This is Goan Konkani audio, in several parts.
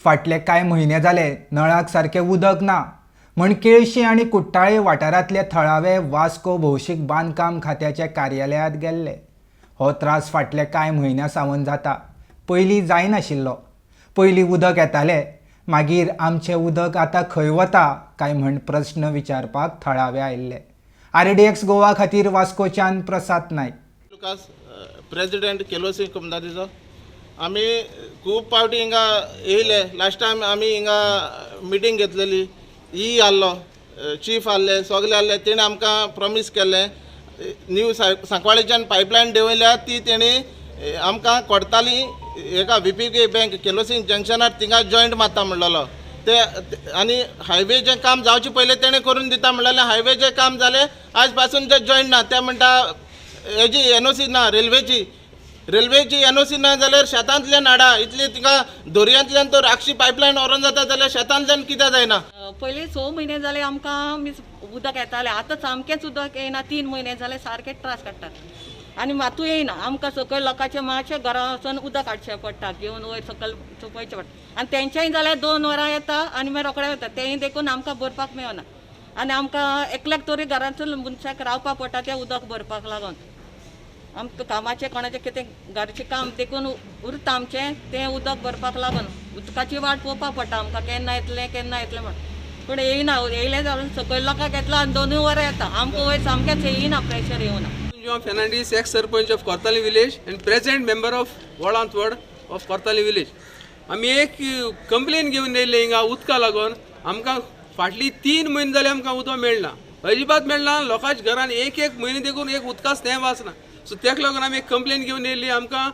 फाटले कांय म्हयने जाले नळाक सारकें उदक ना म्हण केळशी आनी कुट्टाळे वाठारांतले थळावे वास्को भौशीक बांदकाम खात्याच्या कार्यालयांत गेल्ले. हो त्रास फाटले कांय म्हयन्यां सावन जाता. पयलीं जायनाशिल्लो. पयलीं उदक येतालें, मागीर आमचें उदक आतां खंय वता काय म्हण प्रस्न विचारपाक थळावे आयिल्ले. आरडीएक्स गोवा खातीर वास्कोच्यान प्रसाद नायक. लुकास, प्रेजिडेंट केलोसी कोमदादीचो. आमी खूब पावटी हिंगा येयले. लास्ट टायम आमी हिंगा मिटींग घेतलेली. ई आहलो, चीफ आहले, सगळे आहले. तेणें आमकां प्रॉमीस केल्लें, न्यू सांकवाळेच्यान पायपलायन देंवयल्या ती तेणी आमकां कोडताली हेका VPK bank केलोसी जंक्शनार थिंगा जॉयंट मारता म्हणलेलो ते. आनी हायवेचें काम जावचे पयलें तेणें करून दिता म्हणलेलें. हायवेचें काम जालें, आज पासून ते जॉयंट ना. ते म्हणटा हेजी एनओसी ना, रेल्वेची. रेल्वेची एनओसी ना जाल्यार शेतांतल्यान हाडा. इतली तिका दर्यांतल्यान तो राक्षी पायपलायन व्हरोन जाता जाल्यार शेतांतल्यान कित्याक जायना? पयलीं 6 म्हयने जाले आमकां मीस उदक येतालें. आतां सामकेंच उदक येयना. 3 म्हयने जाले, सारकें त्रास काडटात आनी मातूय येयना. आमकां सकयल लोकांचें मातशें घरा वचून उदक हाडचें पडटा, घेवन वयर सकयल चोपयचें पडटा. आनी तेंचेंय जाल्यार 2 वरां येता आनी मागीर रोखडें वता. तेंय देखून आमकां भरपाक मेळना आनी आमकां एकल्याक तरी घरांतून मनशाक रावपाक पडटा तें उदक भरपाक लागून. आमकां कामाचें कोणाचें कितें घरचें काम देखून उरता आमचें तें उदक भरपाक लागून. उदकाची वाट पळोवपाक पडटा आमकां, केन्ना येतलें केन्ना येतलें म्हण. पूण येयना. येयलें जाल्यार सकयल लोकांक येतलो आनी 2 वरां येता. आमकां वयर सामकेंच येयना, प्रेशर येवना. João Fernandes, ex-sarpanch of Cortalim village and present member of Volant ward of Cortalim village. आमी एक कंप्लेन घेवन येयल्ले हिंगा उदका लागून. आमकां फाटली 3 म्हयने जाले आमकां उदक मेळना, अजिबात मेळना. लोकांच्या घरान एक एक म्हयने देखून एक उदकाच थेंब आसना. सो तेका लागून आमी एक कंप्लेन घेवन येयल्ली, आमकां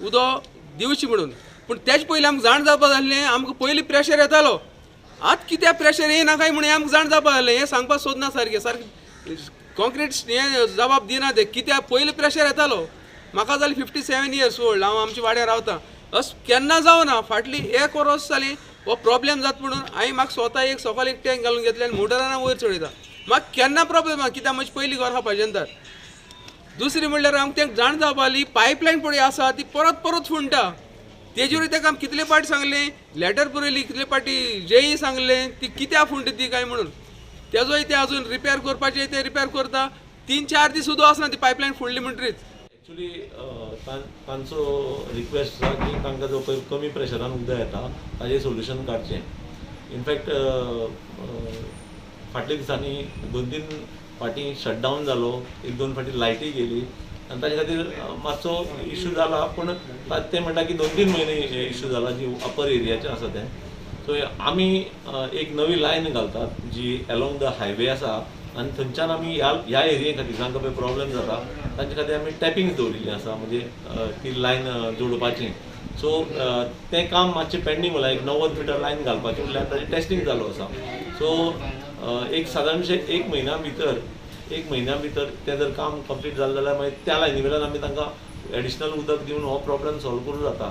उदक दिवचें म्हणून. पूण तेजे पयलीं आमकां जाण जावपा जाल्लें, आमकां पयलीं प्रेशर येतालो, आतां कित्याक प्रेशर येयना काय म्हणून आमकां जाण जावपा जालें. हें सांगपाक सोदना, सारकें सारकें कॉन्क्रीट हें जबाब दिना ते कित्याक पयलीं प्रेशर येतालो. म्हाका जालें 57 इयर्स ओल्ड, हांव आमच्या वाड्यार रावता. अशें केन्ना जावना, फाटली 1 वर्स जाली हो प्रॉब्लेम जाता म्हणून हांवें म्हाका स्वता एक सकाळी एक टँक घालून घेतलें आनी मोटरान वयर चडयता. म्हाका केन्ना प्रॉब्लेम ना, कित्याक म्हजें पयलीं घर आहा पाजेंतार. दुसरी म्हणल्यार आमकां तें जाण जावपा जाली, पायपलायन पळय आसा ती परत परत फुंडटा. तेजेर तेका आमी कितले पाटी सांगलें, लेटर बरयली, कितले पाटी जेई सांगलें, ती कित्याक फुंडटा ती काय म्हणून. तेजोय ते अजून रिपेर करपाचें, ते रिपेर करता. 3-4 दीस सुद्दां आसना ती पायपलायन फुडली म्हणटरीच. एक्चुली तांचो रिक्वेस्ट आसा की तांकां जो पळय कमी प्रेशरान उदक येता ताजें सोल्युशन काडचें. इनफॅक्ट फाटल्या दिसांनी 2-3 फाटीं शटडावन जालो, 1-2 फाटीं लायटी गेली आनी ताजे खातीर मातसो इशू जाला. पूण ते म्हणटा की 2-3 म्हयने इशू जाला जी अपर एरियाचें आसा तें. सो आमी एक नवी लायन घालतात जी एलोंग the highway आसा आनी थंयच्यान आमी ह्या एरिये खातीर जांकां पळय प्रॉब्लेम जाता तांचे खातीर आमी टॅपिंग्स दवरिल्लीं आसा, म्हणजे ती लायन जोडपाची. सो तें काम मातशें पेंडींग उरलां. एक 90 मिटर लायन घालपाचें उरलें आनी ताजें टेस्टींग चालू आसा. सो एक सादारणशें एक म्हयन्या भितर तें जर काम कंप्लीट जालें जाल्यार मागीर त्या लायनी वयल्यान आमी तांकां एडिशनल उदक दिवन हो प्रॉब्लेम सॉल्व करूं जाता.